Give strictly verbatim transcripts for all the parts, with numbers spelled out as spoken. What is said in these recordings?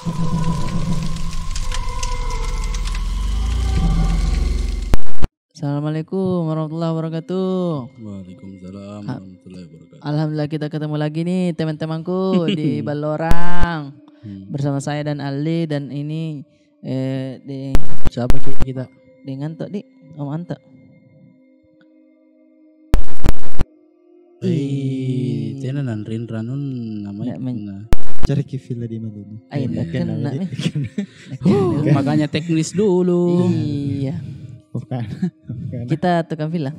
Assalamualaikum warahmatullahi wabarakatuh. Waalaikumsalam warahmatullahi wabarakatuh. Alhamdulillah, kita ketemu lagi nih, teman-temanku di Ballorang. Hmm. Bersama saya dan Ali, dan ini, eh, di siapa ki-, kita? Dengan Anto, di Om Anto. Ih, tena nan rinra nun namanya. Cari ki villa di Malino. Ai, nda kena mi. Makanya teknis dulu. Iya. Bukan. Bukan. Kita tukang villa.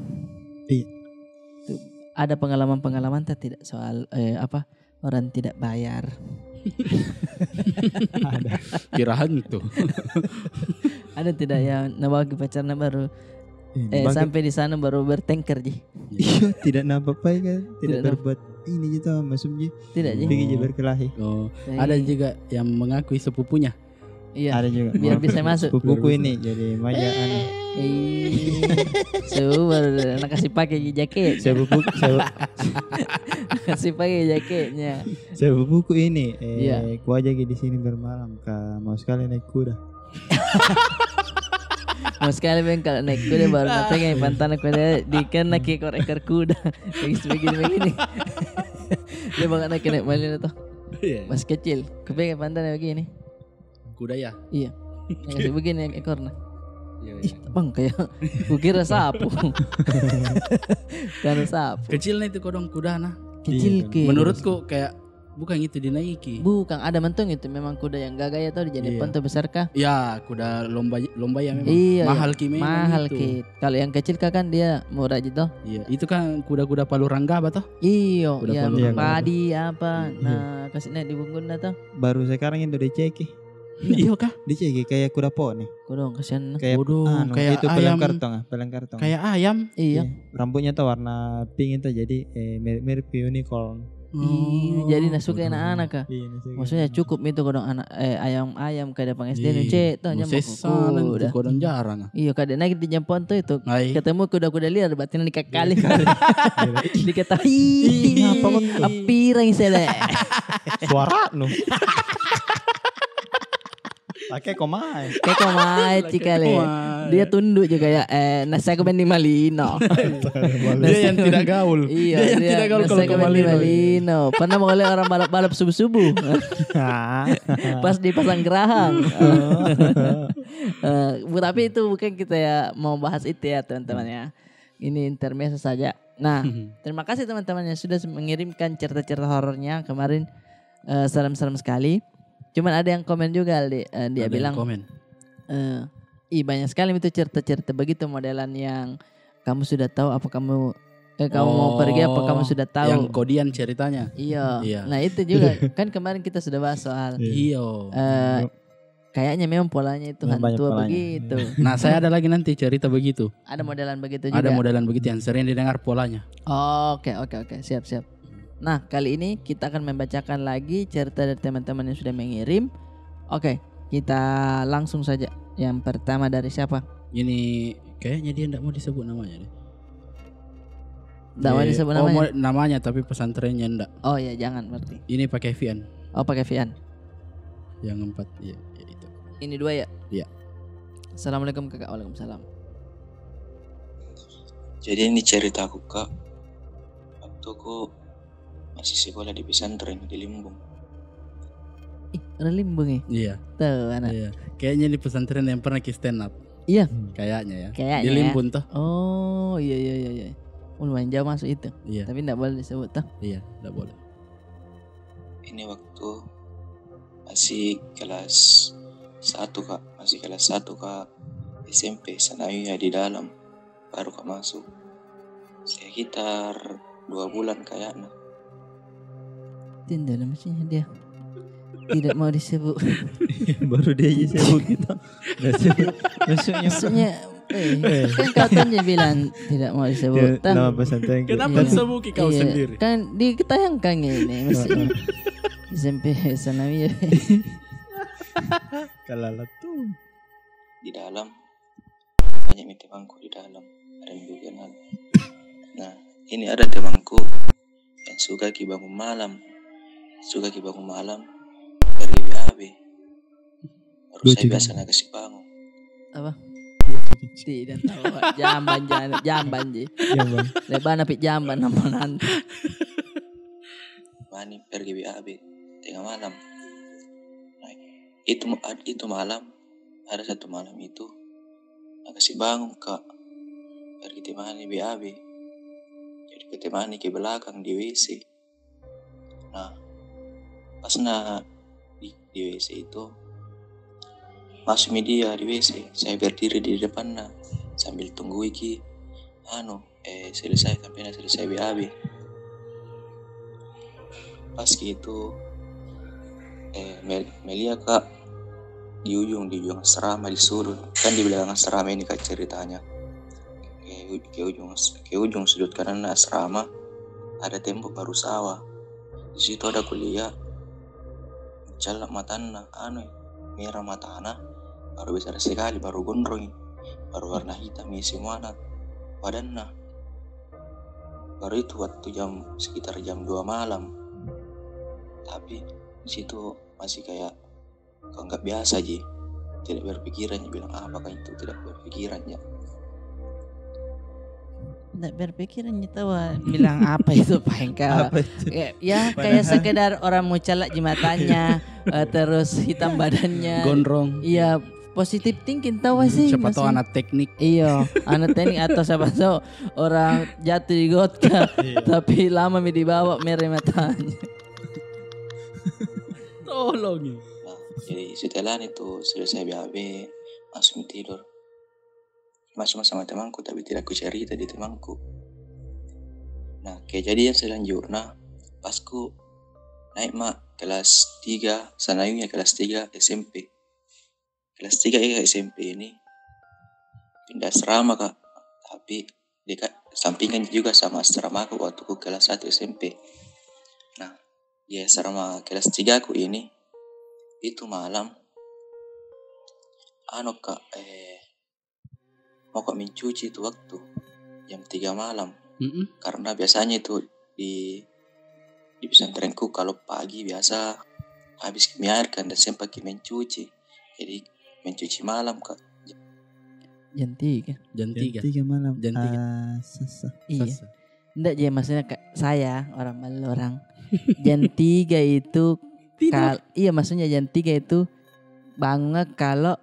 Iya. Tuh, ada pengalaman-pengalaman tak tidak soal, eh, apa, orang tidak bayar? Ada. Kira hantu. Ada tidak yang nabawa ki pacarna baru, eh, sampai di sana baru bertengkar ji? Iya, tidak napa-apai kan, tidak berbuat ini ji toh, maksud ji. Tidak ji. Pergi ji berkelahi. Oh, ada juga yang mengakui sepupunya. Iya. Ada juga. Biar bisa masuk. Sepupuku ini jadi maja anu. Ih, su baru nak kasih pakai ji jaket. Sepupu, kasih pakai jaketnya. Sepupuku ini, eh, ku ajak ki di sini bermalam, ka mau sekali naik kuda. Mau sekali beng kalau naik kuda baru nak pegang pantatna kuda, dikena ki ekor-ekor kuda. Begini, begini, begini. Dia banget nak naik Malino toh. Iya. Masih kecil, ku pegang pantatna begini. Kuda ya? Iya. Yang kasih begini ekorna. Iya, iya. Ih, bang, kayak kukira sapu. Kan sapu. Kecil na itu kodong kuda na. Kecil ki. Menurutku kayak bukan itu dinaiki. Bukan, ada mentong itu memang kuda yang gagah ya, tau di Jepang toh besar kah? Ya, kuda lomba, lomba ya memang. Iya, mahal ki memang. Mahal ki. Kalau yang kecil kah kan dia murah ji toh. Iya, itu kan kuda-kuda palu ranggaba toh. Iyo, kuda palu ranggaba. Padi apa, nah, kasih naik di punggungna toh. Baru sekarang itu diceki. Iyo kah? Diceki kayak kuda poni. Kodong, kasihan. Kayak, kodong, anu, kayak itu ayam. Peleng kartong, ah, peleng kartong. Kayak ayam. Iya. Iya. Rambutnya tuh warna pink itu, jadi, eh, mirip-mirip unicorn. Iya, jadi nasuka anak-anak kah? Iya, nasuka. Maksudnya cukup itu kodong anak, eh, ayam-ayam kayak depan S D nu cek tuh, nyamuk kuda. Kodong jarang ah. Iya, kadang naik di Jepang tuh itu. Ketemu kuda-kuda liar, berarti nikah kali. Dikata, ih, ngapa kau tuh? Apirang sele. Suara nu. Pakai komai. Kayak komai, cikale. Dia tunduk juga ya, eh, nasi aku main di Malino. Dia yang tidak gaul. Iya, dia yang tidak gaul kalau ke Malino. Pernah mau lihat orang balap-balap subuh-subuh. Pas dipasang gerahang. Eh, bu-, tapi itu bukan kita ya mau bahas itu ya, teman-teman ya. Ini intermezzo saja. Nah, terima kasih teman-teman yang sudah mengirimkan cerita-cerita horornya kemarin. Eh, serem-serem sekali. Cuman ada yang komen juga, Aldi. Eh, dia bilang, eh, ih, banyak sekali itu cerita-cerita begitu modelan yang kamu sudah tahu apa kamu, eh, kamu mau pergi apa kamu sudah tahu. Yang kodian ceritanya. Iya. Nah, itu juga. Kan kemarin kita sudah bahas soal, eh, kayaknya memang polanya itu hantu begitu. Nah, saya ada lagi nanti cerita begitu. Ada modelan begitu juga. Ada modelan begitu yang sering didengar polanya. Oke, oke, oke. Siap, siap. Nah, kali ini kita akan membacakan lagi cerita dari teman-teman yang sudah mengirim. Oke, kita langsung saja. Yang pertama dari siapa? Ini kayaknya dia ndak mau disebut namanya deh. Ndak mau disebut namanya? Oh, mau namanya, tapi pesantrennya ndak. Oh ya, jangan berarti. Ini pakai Vian. Oh, pakai Vian. Yang empat, iya, ya, itu. Ini dua ya? Iya. Assalamualaikum, Kakak. Waalaikumsalam. Jadi, ini ceritaku, Kak. Waktu ku masih sekolah di pesantren di Limbung. Ih, orang Limbung ya? Iya. Tahu anak. Iya. Kayaknya di pesantren yang pernah ki stand up. Iya. Kayaknya ya. Kayaknya ya. Di Limbung toh. Oh, iya, iya, iya, iya. Oh, lumayan jauh masuk itu. Iya. Tapi ndak boleh disebut toh. Iya, ndak boleh. Ini waktu masih kelas satu, Kak. Masih kelas satu, Kak. S M P, sanawiyah di dalam. Baru ka masuk. Sekitar dua bulan kayaknya. Tinda lah maksudnya dia. Tidak mau disebut. Baru dia aja sebut kita. Nggak sebut. Maksudnya, maksudnya, eh, kan kau tadi bilang tidak mau disebut. Nama pesantren. Kenapa disebut kau sendiri? Kan diketayangkan ini, maksudnya. S M P sanawiyah. Kalau tuh. Di dalam. Banyak mi temanku di dalam, ada yang juga kenal. Nah, ini ada temanku yang suka ki bangun malam. Suka ki bangun malam dari W A B. Baru saya biasa na kasih bangun. Apa? Tidak tahu, Pak. Jamban, jamban, jamban ji. Jamban. Lebana pi jamban, nama nanti. Mani pergi B A B tengah malam. Nah, itu, itu malam, ada satu malam itu, na kasih bangun ka. Pergi temani B A B. Jadi, ku temani ke belakang di W C. Nah, pas na di, di W C itu, masuk mi dia di W C, saya berdiri di depanna sambil tunggu iki, anu, eh, selesai, sampai na selesai B A B. Pas ki itu, eh, mel-, melia ka di ujung, di ujung asrama, di sudut. Kan di belakang asrama ini ka ceritanya. Ke, ke ujung, ke ujung sudut kanan asrama, ada tembok baru sawah. Di situ ada kuliah, mencalak matanna, anu, merah matana, baru besar sekali, baru gondrong, baru warna hitam isi muana badanna. Baru itu waktu jam, sekitar jam dua malam. Tapi di situ masih kayak, kau anggap biasa ji. Tidak berpikiran ji bilang apa kan itu, tidak berpikiran ji. Tidak berpikiran ji tawa bilang apa itu, paling kau. Apa itu? Ya, ya, kayak sekedar orang mau calak ji matanya, eh, terus hitam badannya. Gondrong. Iya, positive thinking tawa sih. Siapa tahu anak teknik. Iya, anak teknik atau siapa tahu orang jatuh di got ka. Iya. Tapi lama mi dibawa merah matanya. Tolong ya. Nah, jadi setelah itu selesai B A B, langsung tidur. Masuk sama temanku, tapi tidak ku cerita di temanku. Nah, kejadian selanjutnya, pas ku naik ma kelas tiga, sanayunya kelas tiga S M P. Kelas tiga S M P ini pindah asrama ka, tapi dekat sampingan juga sama asramaku waktu ku kelas satu S M P. Nah, di asrama kelas tiga ku ini, itu malam, anu ka, eh, mau ka mencuci itu waktu jam tiga malam. Mm-mm. Karena biasanya itu di, di pesantrenku kalau pagi biasa habis ki mi air kan, tidak sempat ki mencuci. Jadi mencuci malam ka. Jam tiga. Jam tiga. Jam tiga malam. Jam tiga. Ah, sasa. Iya. Sasa. Ndak je, maksudnya ka-, saya orang Ballorang. Jam tiga itu tidur. Kal-, iya, maksudnya jam tiga itu bangun kalau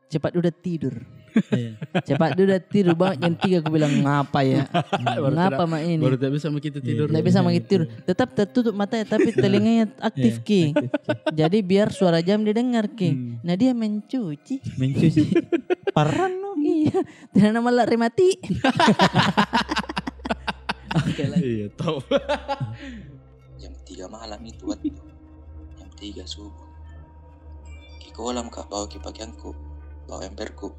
cepat udah tidur. Iya. Cepat udah tidur, bangun jam tiga, aku bilang, "Ngapa ya? Baru ngapa tidak, ma ini?" Baru tidak bisa ma kita tidur. Tidak bisa ma kita tidur. Tetap tertutup matanya, tapi telinganya aktif ki. Iya, aktif ki. Jadi biar suara jam didengar ki. Hmm. Nah, dia mencuci. Mencuci. Parah no. Iya. Tidak nama lari mati. Oke, lanjut. Iya, tahu. Jam tiga malam itu waktu. Jam tiga subuh. Ki kolam ka, bawa ki pakaianku, bawa emberku.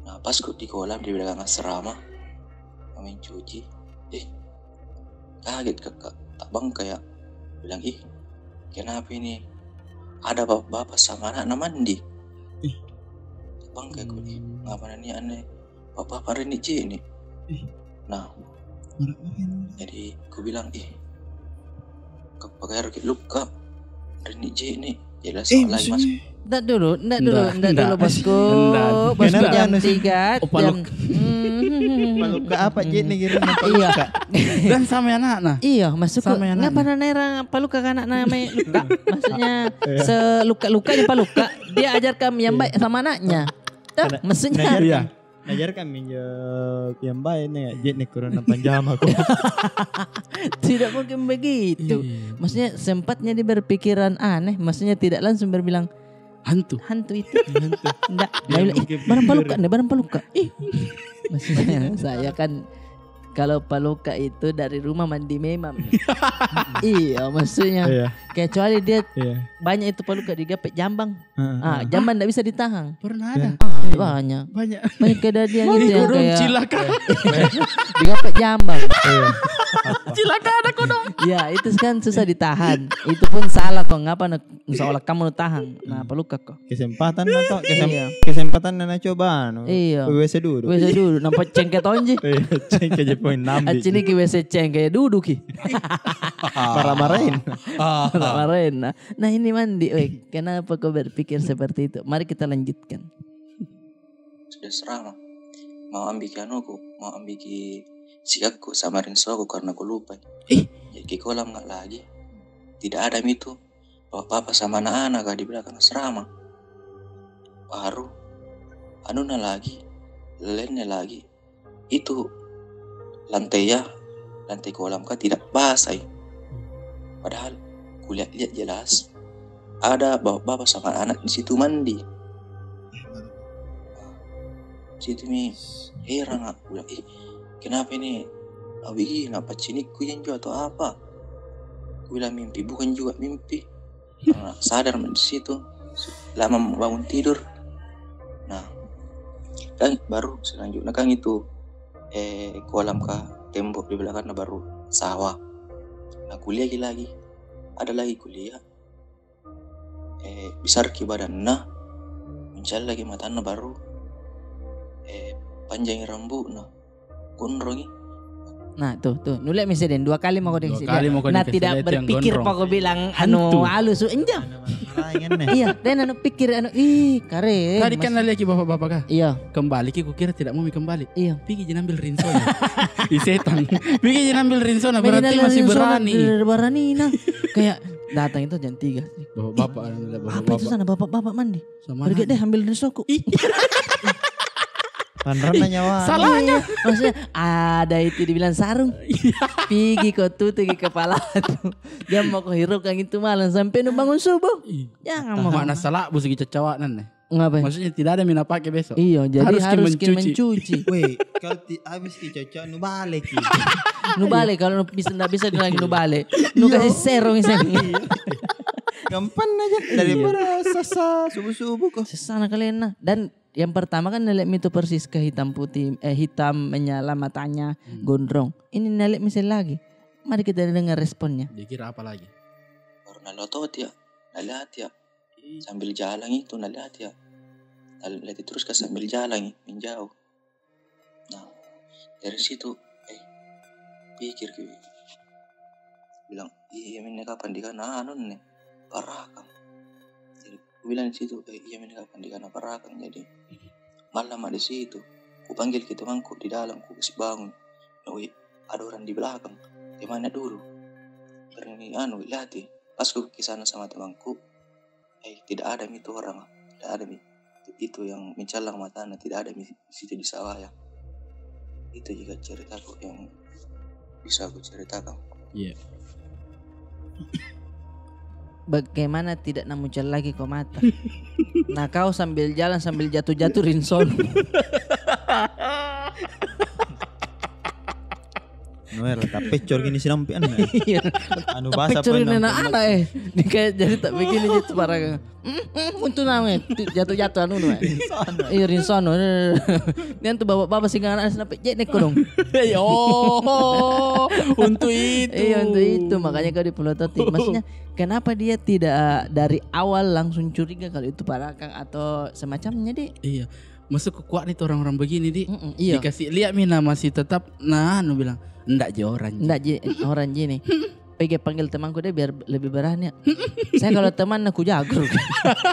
Nah, pas ku di kolam di belakang asrama, mau mencuci. Eh, kaget ka, ka. Tak bang kayak bilang, "Ih, kenapa ini? Ada bap-, bapak sama anaknya mandi." Ih. Tak bang kayak ku, "Ih, ngapa nani aneh? Bapak apa rindik ji ini?" Ih. Nah, jadi ku bilang, "Ih, ke pakai harus luka, rindik ji ini." Jelas lagi masuk. Ndak dulu, ndak dulu, ndak dulu, bosku. Bosku jam tiga. Oh, paluka. Paluka apa ji ini, kira paluka? Dan sama anaknya. Iya, maksudku, ngapa nana erang paluka ka anaknya main luka? Maksudnya, seluka-lukanya paluka, dia ajarkan yang baik sama anaknya. Tuh, maksudnya. Najarkan mi injo yang baik ni, jek ni kurang panjama ko. Tidak mungkin begitu. Iya. Maksudnya, sempatnya dia berpikiran aneh, maksudnya tidak langsung berbilang, "Hantu. Hantu itu." Hantu. Ndak, dia bilang, "Ih, barang paluka ni, barang paluka." Ih. Maksudnya, saya kan kalau paluka itu dari rumah mandi memang. Iya, maksudnya. Iya. Kecuali dia banyak itu paluka digape jambang. Heeh. Ah, jambang ndak bisa ditahan. Pernah ada. Ah, banyak. Banyak. Banyak kejadian itu yang kayak cilaka. Digape jambang. Iya. Cilaka ada kodong. Ya, itu kan susah ditahan. Itu pun salah toh, ngapa na, seolah kamu tahan. Nah, peluka ko. Kesempatan na toh, kesem-, iya, kesempatan na, na coba anu. Iya. W C duduk. W C duduk, nampak cengke tonji. Iya, cengke je poin nambi. Acini ki W C cengke duduk ki. Marah-marahin. Marah-marahin. Nah, nah ini Mandi, weh, kenapa kau berpikir seperti itu? Mari kita lanjutkan. Sudah serama. Mau ambil ki anuku, mau ambil ki sikakku sama rinsoku karena ku lupa. Ih. Jadi ki kolam nggak lagi. Tidak ada mi tu. Bapak-bapak sama anak-anak di belakang asrama. Baru anuna lagi, lainnya lagi. Itu lantai ya, lantai kolam ka tidak basah i. Padahal kulihat-lihat jelas ada bapak-bapak sama anak di situ mandi. Situ mi heran aku bilang, "Ih, kenapa ini? Au begini, apa cinikku injo atau apa?" Kubilang, "Mimpi, bukan juga mimpi." Karena sadar mi di situ, lama bangun tidur. Nah, kan baru selanjutnya kan itu, eh, kolam ka tembok di belakangnya baru sawah. Nah, kulihat ki lagi. Ada lagi kulihat. Eh, besar ki badanna, mencallaki matanna baru, eh, panjangi rambutna, gondrongi. Nah, tuh, tuh. Nulihat mi sedeng, dua kali mako dikasih lihat. Dua kali mako dikasih lihat yang gondrong. Nah, tidak berpikir pako bilang, anu, halus, enjam. Iya, dan anu pikir, anu, ih, kare. Tadi kan nalihat ki bapak-bapak kah? Iya. Kembali ki, kukira tidak mau mi kembali. Iya. Pigi ji nambil rinsona. Ih, setan. Pigi ji nambil rinsona, berarti masih berani. Berani, nah. Kayak datang itu jam tiga. Bapak-bapak, ada bapak-bapak. Apa itu sana bapak-bapak mandi? Pergi deh ambil rinsoku. Ih. Panrana nyawa. Salahnya. Iya, maksudnya ada itu dibilang sarung. Iya. Pigi ko tutup ki kepala tu. Dia mau ko hirupkan itu malam sampai nu bangun subuh. Iya. Jangan mau. Mana salah bu segi cacawa nan. Ngapain? Maksudnya tidak ada mi na pake besok. Iya, jadi harus ki mencuci. Weh, kalau ti-, habis ki cocok, nu bale ki. Nu bale, kalau nu bisa, ndak bisa lagi nu bale. Nu kasih serong iseng. Iya. Gampang aja daripada sasa subuh-subuh ko. Sesana kalian nah. Dan yang pertama kan nalihat mi tu persis ke hitam putih, eh, hitam menyala matanya, gondrong. Ini nalihat mi sekali lagi. Mari kita dengar responnya. Dia kira apa lagi? Baru naloto dia, nalihat dia. Sambil jalan itu nalihat ya. Nalihat terus ka sambil jalan i, menjauh. Nah, dari situ, eh, pikir ki. Bilang, "Iya, minne kapang dikana anu ne, parakang." Jadi, ku bilang di situ, "Eh, iya, minne kapang dikana parakang." Jadi, malam ma di situ. Ku panggil ki temanku di dalam, ku kasih bangun. "Weh, ada orang di belakang. Di mana dulu?" Karena ni anu, lihat i. Pas ku ke sana sama temanku, eh, tidak ada mi itu orang, ah. Tidak ada mi. Itu yang mencallang matanya, tidak ada mi situ di sawah ya. Itu juga ceritaku yang bisa aku ceritakan. Iya. Bagaimana tidak namuncul lagi ko mata? Nah, kau sambil jalan, sambil jatuh-jatuh, rinson. Nuer, tak pecor gini sinampi anu, eh. Iya. Anu, tak bahasa pecor gini anak-anak, eh. Ini kayak jadi tak begini gitu, parah. Mm, mm, untuk nama, eh. Jatuh-jatuh anu, eh. Rinsono. Iya, rinsono. Ini tuh bapak-bapak singa anak sinampi, jek neko dong. Oh, untuk itu. Iya, untuk itu. Makanya kau dipelototi. Maksudnya, kenapa dia tidak dari awal langsung curiga kalau itu parakang atau semacamnya, Dik? Iya. Maksudku kuat nih tuh orang-orang begini, Dik. Mm-mm, iya. Dikasih lihat mi, nah, masih tetap, nah, anu bilang, "Ndak ji orang ji." Ndak ji orang ji nih. Pergi panggil temanku deh biar lebih berani. Saya kalau teman aku jago.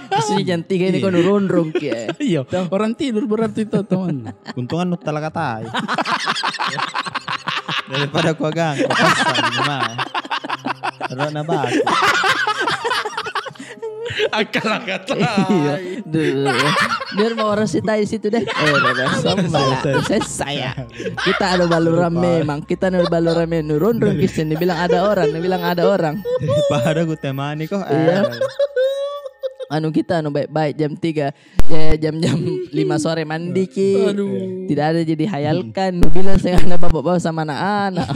Maksudnya jam tiga ini kau nurunrung ki. Iya. Orang tidur berarti itu teman. Untungan nu talakatai. Daripada kau ganggu, pasang, gimana? Terus na baku. Akal kata. Iya. Duh. Biar mau orang si tai situ deh. Eh, udah, udah. Sama lah. Selesai ya. Kita ada baluran memang. Kita ada baluran memang. Nurunrung kisah ni bilang ada orang, ni bilang ada orang. Daripada ku temani kau. Iya. Anu kita anu baik-baik jam tiga. Ya, jam-jam lima sore mandi ki. Aduh. Tidak ada jadi hayalkan. Bilang saya ada bapak-bapak sama anak-anak.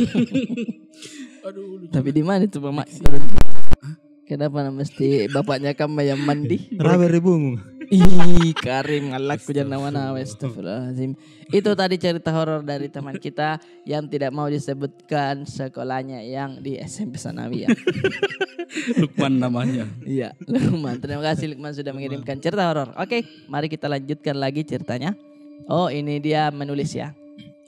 Aduh, lucu. Tapi di mana itu, Bang Mak? Hah? Kenapa na mesti bapaknya kamu yang mandi? Rabe ribung. Ih, Karim, ngalakku jangan nama-nama. Astagfirullahaladzim. Itu tadi cerita horor dari teman kita yang tidak mau disebutkan sekolahnya, yang di S M P Sanawiyah. Lukman namanya. Iya, Lukman. Terima kasih, Lukman, sudah mengirimkan cerita horor. Oke, mari kita lanjutkan lagi ceritanya. Oh, ini dia menulis, ya.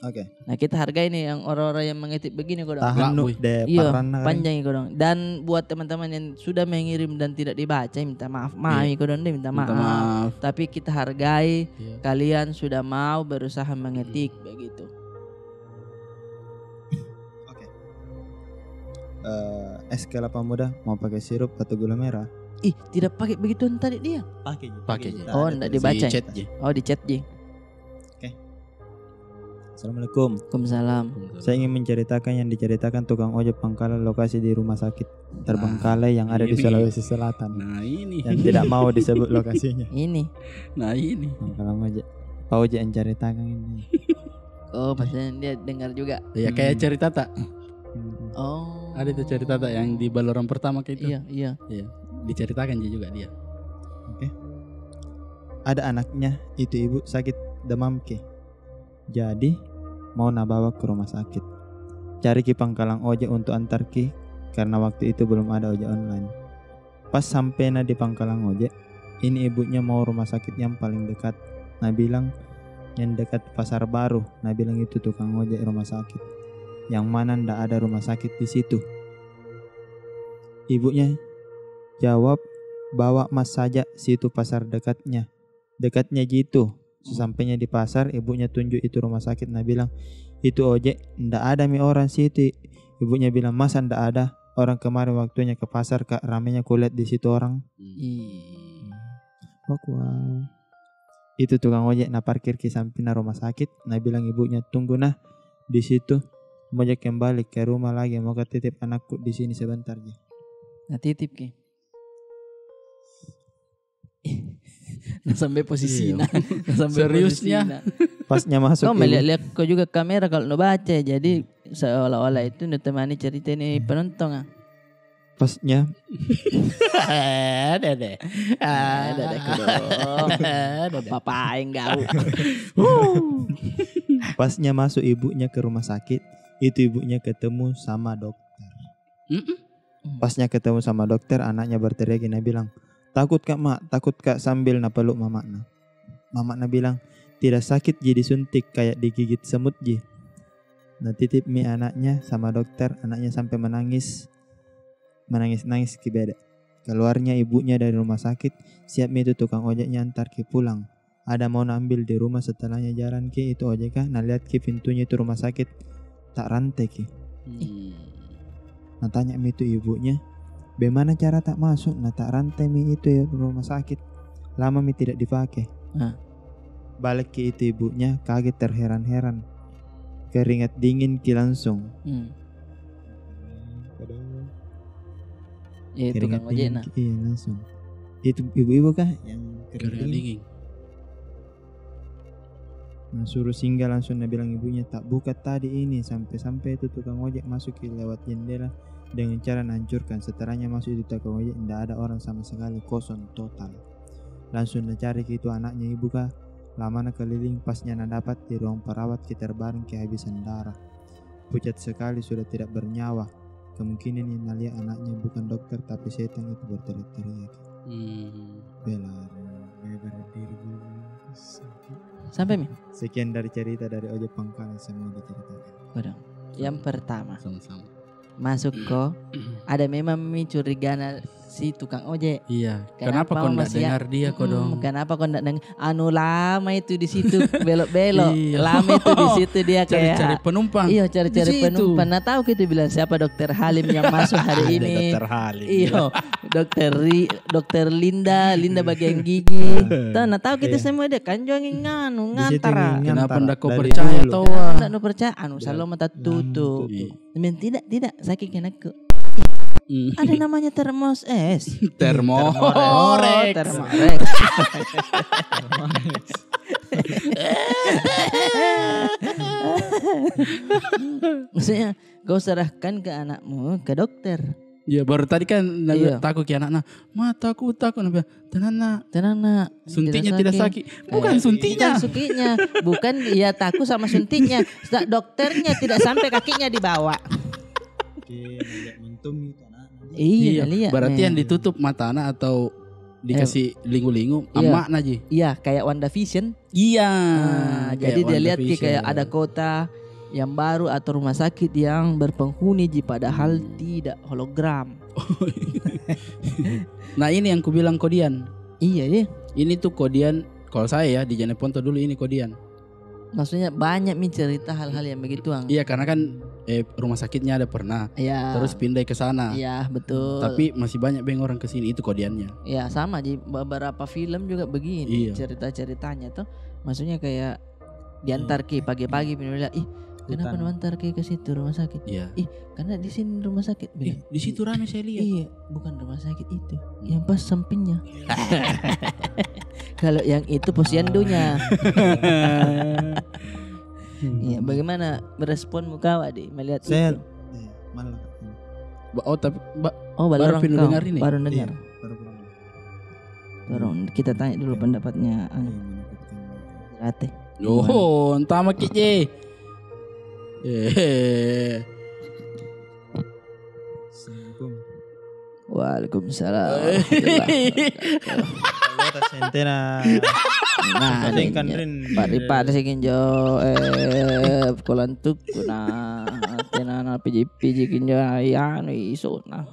Oke. Nah, kita hargai nih yang orang-orang yang mengetik begini, kodong. Tahan, Pak, Nuk, wih. Deh, iya, parana, panjang, kodong. Dan buat teman-teman yang sudah mengirim dan tidak dibaca, minta maaf. Iya. Mami, kodong, deh, minta maaf. Minta maaf. Tapi kita hargai, iya, kalian sudah mau berusaha mengetik, begitu. Oke. Eh, es kelapa muda mau pakai sirup atau gula merah? Ih, tidak pakai begitu tadi dia. Pakai ji, pakai ji. Pakai ji. Oh, ndak dibaca. Di chat ji. Oh, di chat ji. Oke. Assalamualaikum. Waalaikumsalam. Saya ingin menceritakan yang diceritakan tukang ojek pangkalan lokasi di rumah sakit terbengkalai yang ada di Sulawesi Selatan. Nah, ini. Yang tidak mau disebut lokasinya. Ini. Nah, ini. Pangkalan ojek. Pak Ojek yang ceritakan ini. Oh, maksudnya dia dengar juga. Iya, kayak cerita tak? Hmm. Oh. Ada itu cerita tak yang di Baluran pertama kayak itu? Iya, iya. Iya. Diceritakan ji juga dia. Oke. Ada anaknya, itu ibu sakit demam ki. Jadi, mau nabawa ke rumah sakit. Cari ki pangkalan ojek untuk antar ki, karena waktu itu belum ada ojek online. Pas sampena di pangkalan ojek, ini ibunya mau rumah sakit yang paling dekat. Nabilang, "Yang dekat Pasar Baru," nabilang itu tukang ojek rumah sakit. Yang mana ndak ada rumah sakit di situ. Ibunya jawab, "Bawa mas saja, situ pasar dekatnya." Dekatnya ji itu. Sesampainya di pasar, ibunya tunjuk itu rumah sakit. Nabilang, "Itu ojek, ndak ada mi orang situ." Ibunya bilang, "Masa ndak ada? Orang kemarin waktunya ke pasar, Kak, ramenya kulihat di situ orang." Hmm. Ih. Wak, wow. Itu tukang ojek naparkir ki sampingna rumah sakit. Nabilang ibunya, "Tunggu nah di situ. Mau ja kembali ke rumah lagi, mau ka titip anakku di sini sebentar ji." Natitip ki. Nah, sampai posisi, iya, nah. Nah, sampai seriusnya posisi, nah. Pasnya masuk. Kau melihat-lihat kau juga kamera kalau nu baca, jadi seolah-olah itu nu temani cerita ini penonton, ah. Pasnya. Ada deh. Ada deh, kedong. Ada deh. Apa-apain kau. Pasnya masuk ibunya ke rumah sakit, itu ibunya ketemu sama dokter. Mm-mm. Pasnya ketemu sama dokter, anaknya berteriak, na bilang, "Takut kak, Mak, takut kak," sambil napeluk mamakna. Mamakna bilang, "Tidak sakit ji disuntik, kayak digigit semut ji." Natitip mi anaknya sama dokter, anaknya sampai menangis. Menangis-nangis ki bede. Keluarnya ibunya dari rumah sakit, siap mi itu tukang ojeknya antar ki pulang. Ada mau naambil di rumah, setelahnya jalan ki itu ojek ka, nalihat ki pintunya itu rumah sakit, tak rantai ki. Hmm. Natanya mi itu ibunya, "Bagaimana cara tak masuk? Na tak rantai mi itu rumah sakit. Lama mi tidak dipakai." Ah. Balik ki itu ibunya, kaget terheran-heran. Keringat dingin ki langsung. Hmm. Padahal ya, keringat tukang ojek dingin, nah. Iya, langsung. Itu ibu-ibu kah yang keringat dingin? Keringat dingin. Nah, suruh singgah, langsung nabilang ibunya, "Tak buka tadi ini." Sampai-sampai itu tukang ojek masuk ki lewat jendela dengan cara nahancurkan. Setelahnya masuk itu tukang ojek, ndak ada orang sama sekali, kosong total. Langsung nacari ki itu anaknya ibu kah, lamana keliling, pasnya nadapat di ruang perawat ki terbaring kehabisan darah. Pucat sekali, sudah tidak bernyawa. Kemungkinan yang nalihat anaknya bukan dokter, tapi setan itu berteriak-teriak. Hmm. Bela, bela diri dulu. Sampai mi? Sekian dari cerita dari ojek pangkalan, semua diceritakan. Waduh. Yang pertama. Sama-sama. Masuk ko, ada memang mi curigana si tukang ojek. Iya. Kenapa, kenapa kau ndak dengar dia, kodong? Kenapa kau ndak dengar? Anu, lama itu di situ belok-belok. Iya. Lama itu di situ dia kayak cari-cari penumpang. Iya, cari-cari penumpang. Nah, tahu kita bilang siapa dokter Halim yang masuk hari ini. Dokter Halim. Iya. Dokter Ri-, dokter Linda, Linda bagian gigi. Tahu, nah, tahu kita semua dia kan juangin nganu, ngantara. Kenapa ndak kau percaya, toh? Ndak nu percaya, anu, selalu mata tutup. Iya. Memang tidak, tidak, sakit kenakku. Hmm. Ada namanya termos es. Termorex. Oh, termorex. Maksudnya, kau serahkan ke anakmu ke dokter. Iya, baru tadi kan nabi takut ki anaknya. "Ma, takut, takut." Nabi, "Tenang, Nak." "Tenang, Nak. Suntiknya tidak sakit." Bukan suntiknya. Bukan suntiknya. Bukan, ya, takut sama suntiknya. Sa-, dokternya tidak sampai kakinya dibawa. Oke, lihat mentum itu anaknya. Iya, iya, lihat, berarti yang ditutup mata anak atau dikasih lingu-lingu, amaknya ji. Iya, kayak WandaVision. Iya, jadi dia lihat ki kayak ada kota yang baru atau rumah sakit yang berpenghuni ji, padahal tidak, hologram. Nah, ini yang kubilang kodian. Iya, iya. Ini tuh kodian, kalau saya ya, di Jeneponto dulu ini kodian. Maksudnya banyak mi cerita hal-hal yang begituan. Iya, karena kan, eh, rumah sakitnya ada pernah. Iya. Terus pindah ke sana. Iya, betul. Tapi masih banyak beng orang ke sini, itu kodiannya. Iya, sama ji. Beberapa film juga begini cerita-ceritanya tuh. Maksudnya kayak diantar ki pagi-pagi, bilang, "Ih, kenapa nu antar ki ke situ rumah sakit?" Iya. "Ih, karena di sini rumah sakit." "Ih, di situ rame saya lihat." "Iya, bukan rumah sakit itu. Yang pas sampingnya." Kalau yang itu posyandunya. Iya, bagaimana responmu kau, Adi, melihat itu? Saya, eh, malah. Oh, tapi ba-, oh, baru dengar ini. Baru dengar. Iya, baru dengar. Tolong kita tanya dulu pendapatnya, anu, Rate. Oh, entah makit je. Eh. Assalamualaikum. Waalaikumsalam. Nah, paripada si Kinjo, eh, kolantuk kuna tena na piji-piji Kinjo, anu, iso na.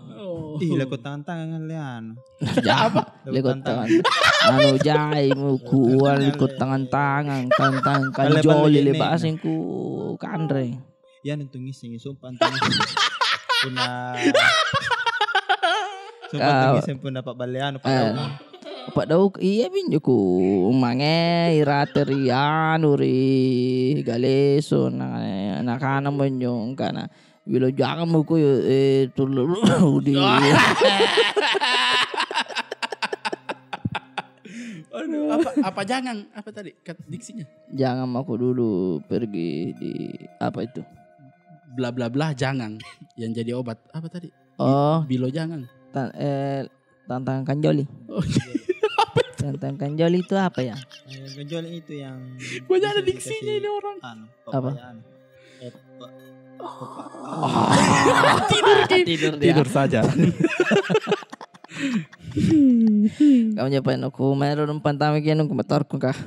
Ih, leko tangan-tangan lean. Apa? Leko tangan. Anu, jai mukuan, leko tangan-tangan, tangan-tangan kanjoli le basing ku kanre. Iya, nuntung ngising, sumpah, nuntung ngising. Puna. Sumpah, nuntung ngising, puna pak balean, pak dauk. Pak dauk, iya, minjuku. Mange, irate ri anu, ri galeso, na, na kana menjong kana. Bilo jangan muku, eh, tulu di. Aduh, apa, apa jangan? Apa tadi kat diksinya? Jangan mako dulu pergi di apa itu? Bla bla bla jangan yang jadi obat. Apa tadi? Oh. Bilo jangan. Tan-, eh, tantangan kanjoli. Oh, iya. Apa itu? Tantangan kanjoli itu apa ya? Tantangan kanjoli itu yang bisa dikasih, anu, apa? Apa? Eh, pe-, tidur ki. Tidur dia. Tidur saja. Kamu nyapa aku, meron umpan tama ki, anu, ku motorku kah?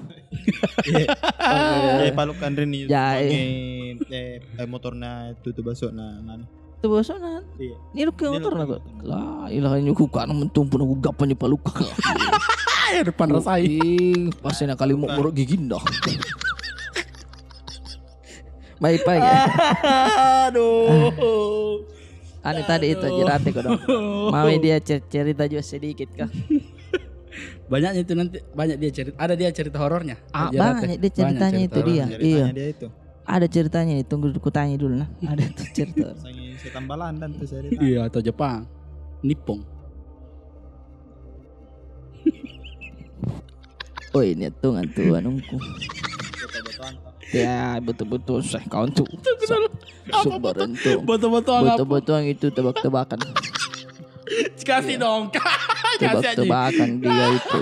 Eh, palukan rini. Jai. Eh, eh, motorna tutu basok na nganu. Tutu basok na. Iya. Niru ki motor na. La ilaha, ini ku kana mentumpun aku gapan di paluka. Depan rasai. Ih, pasti na kali mau merok gigi dah. Baik, baik. Aduh. Anu tadi itu, jerate kodong. Mau dia cer-, cerita juga sedikit kah? Banyaknya itu nanti, banyak dia cerita. Ada dia cerita horornya. Ah, banyak dia ceritanya itu dia. Iya. Ada ceritanya itu, tunggu ku tanya dulu nah. Ada tuh cerita. Sangi setan Balandan tuh cerita. Iya, atau Jepang. Nippon. Oi, ini tuh ngantu anungku. Ya, betul-betul saya kau tuh. Sabar tuh. Betul-betul apa? Betul-betul itu tebak-tebakan. Kasih dong. Kasih aja. Tebak-tebakan dia itu.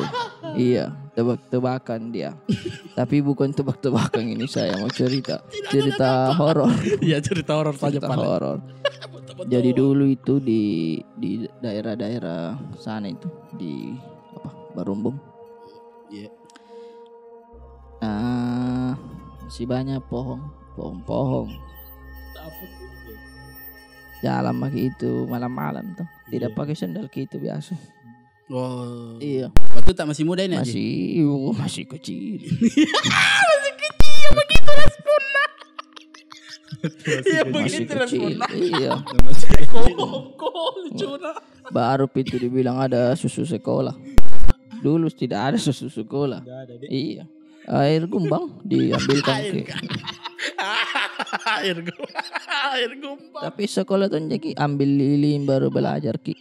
Iya, tebak-tebakan dia. Tapi bukan tebak-tebakan ini saya mau cerita. Cerita horor. Iya, cerita horor saja. Cerita horor. Betul-betul. Jadi dulu itu di, di daerah-daerah sana itu, di apa, Barumbung. Iya. Ah, masih banyak pohon, pohon-pohon. Jalan maki itu malam-malam tuh. Tidak pakai sendal ki itu biasa. Oh. Iya. Waktu tak masih muda ini aja? Masih, uh, masih kecil. Masih kecil, begitu responnya. Iya, begitu responnya. Iya. Kok, kok lucu nak. Baru pintu dibilang ada susu sekolah. Dulu tidak ada susu sekolah. Tidak ada, Dek. Iya. Air gumbang diambilkan ke. Air gu-, air gumbang. Tapi sekolah tuh jadi ambil lilin baru belajar ki.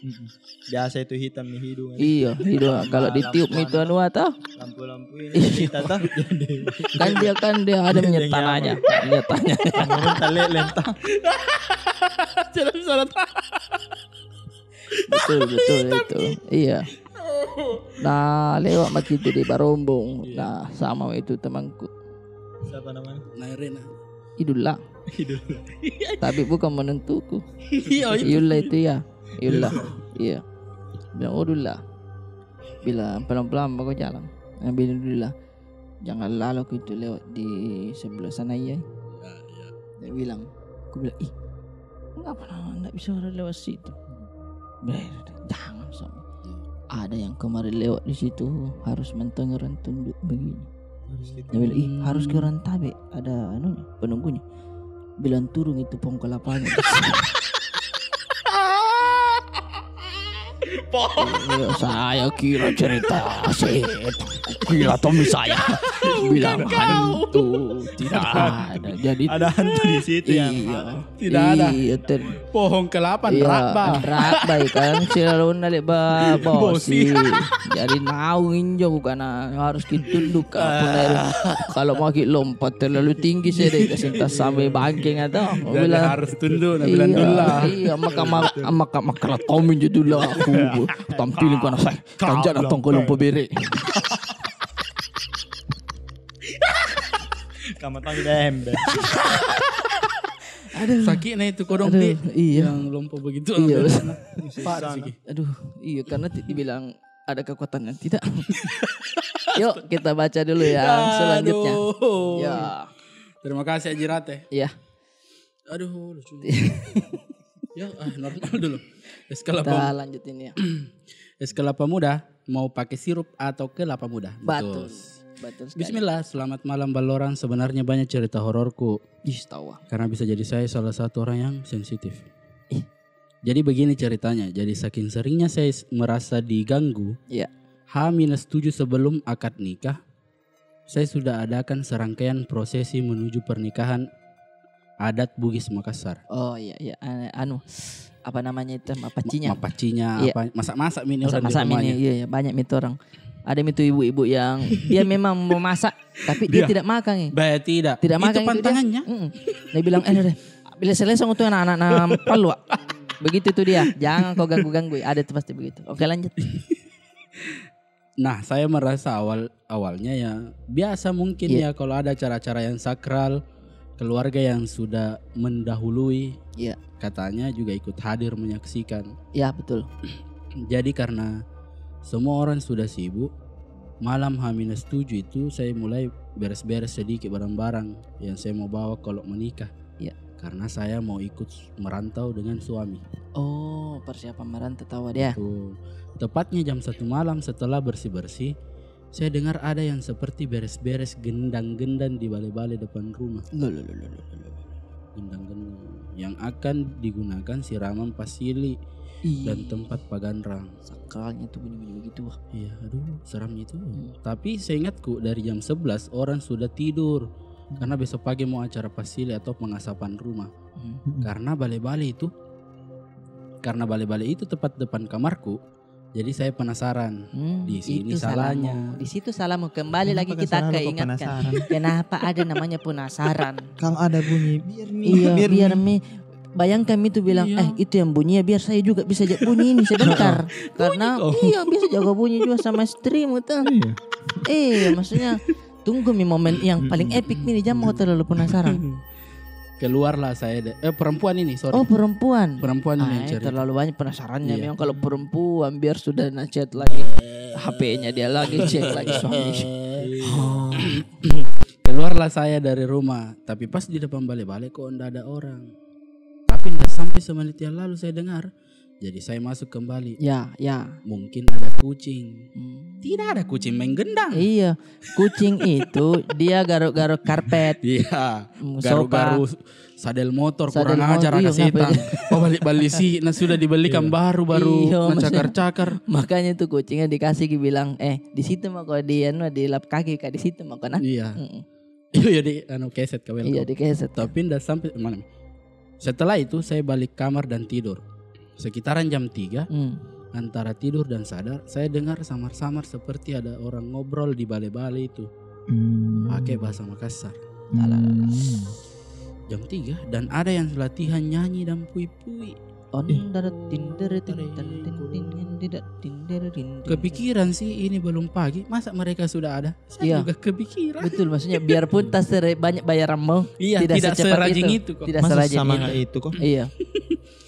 Biasa itu hitam nih hidung. Iya, hidung. Kalau ditiup itu anu atau? Lampu-lampu ini kita tuh. Kan dia, kan dia ada minyak tanahnya. Minyak tanahnya. Menurun tali lentang. Tidak bisa datang. Betul, betul itu. Iya. Nah, lewat maki itu di Barombong. Iya. Nah, sama itu temanku. Siapa namanya? Nairena. Idullah. Idullah. Tapi bukan menantuku. Iya, itu. Iyullah itu ya. Iyullah. Iya. Bilang, "Oh, Dullah." Bilang, "Pelan-pelan, bagus jalan." Yang bilang, "Dullah, jangan lalu kau itu lewat di sebelah sana, iya." Ya, ya. Dia bilang, aku bilang, "Ih, kenapa nggak bisa orang lewat situ?" Bilang, "Jangan, sama. Ada yang kemarin lewat di situ, harus mentong orang tunduk begini." Harus gitu. Dia bilang, "Ih, harus ke orang tabe, ada anunya, penunggunya." Bilang, "Turun itu pohon kelapanya." Pohon. Iya, saya kira cerita setan. Kira Tommy saya bilang hantu. Tidak ada. Jadi ada hantu di situ yang, iya, tidak ada. Iya, ter- pohon kelapa, iya, rakba. Rakba, kan selalu nalik ba bosi. Bosi. Jadi naung injo, karena harus kitunduk. Kalau mau ki lompat terlalu tinggi, saya deh kasih tas sampai bangking atau. Jadi bilang, harus tunduk, nah, bilang, iya, Dullah. Iya, maka, maka, maka, maka lah Tommy je Dullah aku. Tampilin kau anak saya. Tanjak datang kau lompat bere. Kamu tahu deh, ember. Aduh. Sakitnya itu kodong, aduh, di, iya, yang lompat begitu. Iya. Pak, aduh, iya, karena ti-, dibilang ada kekuatan yang tidak. Yuk, kita baca dulu ya, aduh, selanjutnya. Ya. Terima kasih, Haji Rate. Iya. Aduh, lucu. Ya, ah, normal dulu. Es kelapa. Kita lanjutin ya. Es kelapa muda, mau pakai sirup atau kelapa muda? Betul. Betul. Betul sekali. Bismillah, selamat malam, Ballorang. Sebenarnya banyak cerita hororku. Ih, tahu, ah. Karena bisa jadi saya salah satu orang yang sensitif. Ih. Jadi begini ceritanya. Jadi saking seringnya saya s-, merasa diganggu, iya, H minus tujuh sebelum akad nikah, saya sudah adakan serangkaian prosesi menuju pernikahan adat Bugis Makassar. Oh, iya, iya. Anu, anu, apa namanya itu? Mapacinya. Ma-, mapacinya, iya, apa, masak-masak mi ini orang di rumahnya. Masak-masak mi ini, iya, iya. Banyak mi itu orang. Ada mi itu ibu-ibu yang dia memang mau masak, tapi dia tidak makan, eh. Bah, tidak. Tidak makan itu dia. Itu pantangannya. Mm-mm. Dia bilang, "Eh, deh, bila selesai itu anak-anak, nah, palu, ah." Begitu itu dia. Jangan kau ganggu-ganggu. Ada itu pasti begitu. Oke, lanjut. Nah, saya merasa awal, awalnya ya biasa mungkin, iya, ya, kalau ada acara-acara yang sakral, keluarga yang sudah mendahului, iya, katanya juga ikut hadir menyaksikan. Ya, betul. Jadi karena semua orang sudah sibuk, malam H minus tujuh itu saya mulai beres-beres sedikit barang-barang yang saya mau bawa kalau menikah. Iya. Karena saya mau ikut merantau dengan suami. Oh, persiapan merantau tahu dia. Betul. Tepatnya jam satu malam setelah bersih-bersih, saya dengar ada yang seperti beres-beres gendang-gendang di bale-bale depan rumah. Loh, loh, loh, loh, loh, loh. Gendang-gendang yang akan digunakan siraman pasili, ih, dan tempat paganrang. Sakralnya tuh bunyi-bunyi begitu, wah. Iya, aduh, seramnya itu. Hmm. Tapi seingatku dari jam sebelas orang sudah tidur. Hmm. Karena besok pagi mau acara pasili atau pengasapan rumah. Hmm. Karena bale-bale itu, karena bale-bale itu tepat depan kamarku, jadi saya penasaran. Hmm, di sini itu salahnya. Salahmu. Di situ salahmu. Kembali lagi kita ke ingatkan. Kenapa ada namanya penasaran? Kalau ada bunyi, biar mi, iya, biar mi. Bayangkan mi itu bilang, iya, "Eh, itu yang bunyi ya, biar saya juga bisa ja-, bunyi ini sebentar." Karena, iya, bisa jaga bunyi juga sama istrimu tuh. Iya. Eh, maksudnya, tunggu mi momen yang paling epic mi, jangan mau terlalu penasaran. Keluarlah saya de-, eh, perempuan ini, sorry. Oh, perempuan. Perempuan ini yang cerita. Terlalu banyak penasarannya. Iya. Memang kalau perempuan, biar sudah na chat lagi H P-nya dia lagi, cek lagi suami. Keluarlah saya dari rumah, tapi pas di depan bale-bale kok ndak ada orang. Tapi ndak sampai semenit yang lalu saya dengar, jadi saya masuk kembali. Ya, ya. Mungkin ada kucing. Hmm. Tidak ada kucing main gendang. Iya, kucing itu dia garuk-garuk karpet. Iya. Hmm, sofa. Garuk-garuk sadel motor, kurang ajar, iya, anak setan. Oh, balik-balik sih, nah, sudah dibelikan baru, baru, iya, maksudnya, mencakar-cakar. Makanya tuh kucingnya dikasih, dibilang, "Eh, di situ mako di, anu, di lap kaki, Kak, di situ mako, nah." Iya. Mm-mm. Iya, iya, di, anu, keset, Kak, iya, welcome. Dikeset. Tapi ndak sampai mana. Setelah itu, saya balik kamar dan tidur. Sekitaran jam tiga, hmm, antara tidur dan sadar, saya dengar samar-samar seperti ada orang ngobrol di bale-bale itu. Hmm. Pakai bahasa Makassar. Hmm. Jam tiga, dan ada yang latihan nyanyi dan pui-pui. Ondar, tinder, tintan, tintin, tidak, tinder, tintin. Kepikiran sih, ini belum pagi, masa mereka sudah ada? Saya juga kepikiran. Betul, maksudnya biarpun tak sere-, banyak bayaranmu, iya, tidak secepat itu, tidak serajin itu kok. Iya.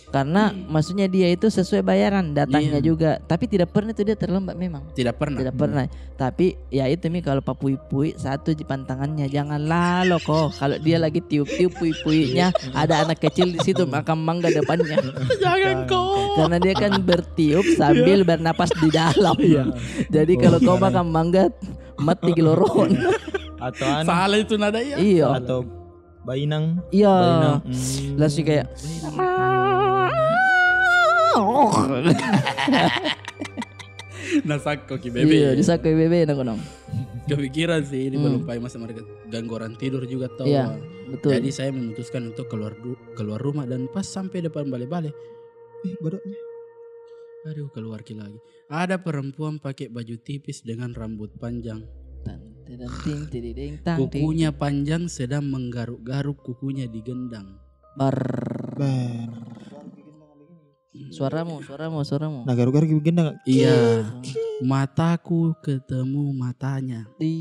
Karena maksudnya dia itu sesuai bayaran datangnya juga, tapi tidak pernah itu dia terlambat memang. Tidak pernah. Tidak pernah. Tapi ya itu mi, kalau papui-pui, satu ji pantangannya, jangan lalo ko. Kalau dia lagi tiup-tiup pui-puinya, ada anak kecil di situ makan mangga depannya. Jangan ko. Karena dia kan bertiup sambil bernapas di dalam. Iya. Jadi kalau kau makan mangga, mati gelorong. Atau anu. Salah itu nada, iya. Iya. Atau bainang. Iya. Bainang. Langsung kayak, nasakko ki bebe. Iya, disakko bebe na kono. Kepikiran sih, ini belum pai, masa mereka ganggu orang tidur juga tau. Iya, betul. Jadi saya memutuskan untuk keluar du-, keluar rumah, dan pas sampai depan bale-bale, eh, bodohnya. Aduh, keluar ki lagi. Ada perempuan pakai baju tipis dengan rambut panjang. Kukunya panjang, sedang menggaruk-garuk kukunya di gendang. Bar. Bar. Suaramu, suaramu, suaramu. Nah, garuk-garuk di gendang. Iya. Mataku ketemu matanya. Di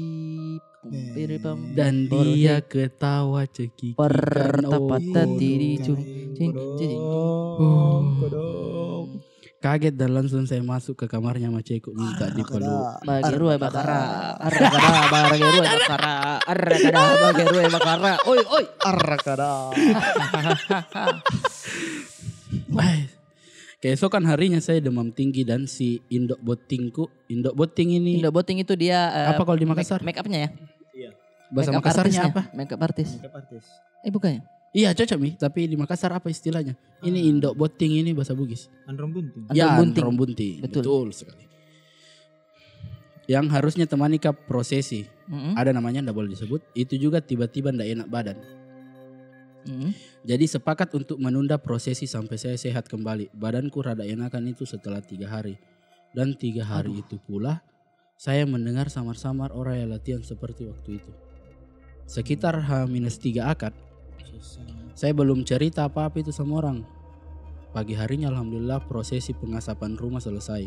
pum, piri pam. Dan dia ketawa cekikikan. Pertapata tiri cung, cing, cing. Kodong, kodong. Kaget dan langsung saya masuk ke kamarnya, maceku minta dipeluk. Bagi rua bakara, arre kada, bagi rua bakara, arre kada, bagi rua bakara, oi, oi, arre kada. Keesokan harinya saya demam tinggi dan si indok bottingku, indok botting ini. Indok botting itu dia, eh, apa kalau di Makassar? Make upnya ya? Iya. Bahasa Makassarnya apa? Makeup artist. Eh, bukan ya? Iya, cocok mi. Tapi di Makassar apa istilahnya? Ini indok botting ini bahasa Bugis. Androng bunting. Ya, androng bunting. Betul. Betul sekali. Yang harusnya temani ka prosesi. Ada namanya, ndak boleh disebut. Itu juga tiba-tiba ndak enak badan. Jadi sepakat untuk menunda prosesi sampai saya sehat kembali. Badanku rada enakan itu setelah tiga hari. Dan tiga hari itu pula, saya mendengar samar-samar orang yang latihan seperti waktu itu. Sekitar H minus tiga akad, saya belum cerita apa-apa itu sama orang. Pagi harinya, alhamdulillah, prosesi pengasapan rumah selesai.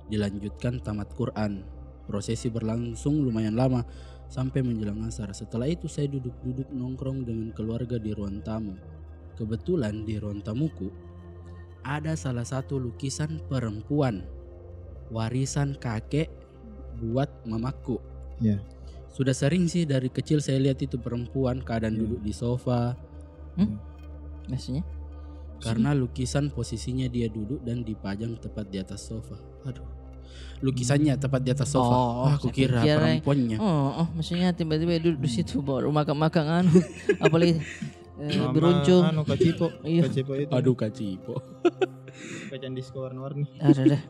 Dilanjutkan tamat Quran. Prosesi berlangsung lumayan lama, sampai menjelang asar. Setelah itu, saya duduk-duduk nongkrong dengan keluarga di ruang tamu. Kebetulan di ruang tamuku ada salah satu lukisan perempuan, warisan kakek buat mamaku. Ya. Sudah sering sih dari kecil saya lihat itu perempuan kadang duduk di sofa. Hmm? Maksudnya? Karena lukisan posisinya dia duduk dan dipajang tepat di atas sofa. Aduh. Lukisannya tepat di atas sofa. Oh, aku kira perempuannya. Oh, oh, maksudnya tiba-tiba duduk di situ baru makan-makan anu. Apalagi, eh, beruncung. Anu, kacipo. Iya. Kacipo itu. Aduh, kacipo. Kacang disco warna-warni. Ada deh.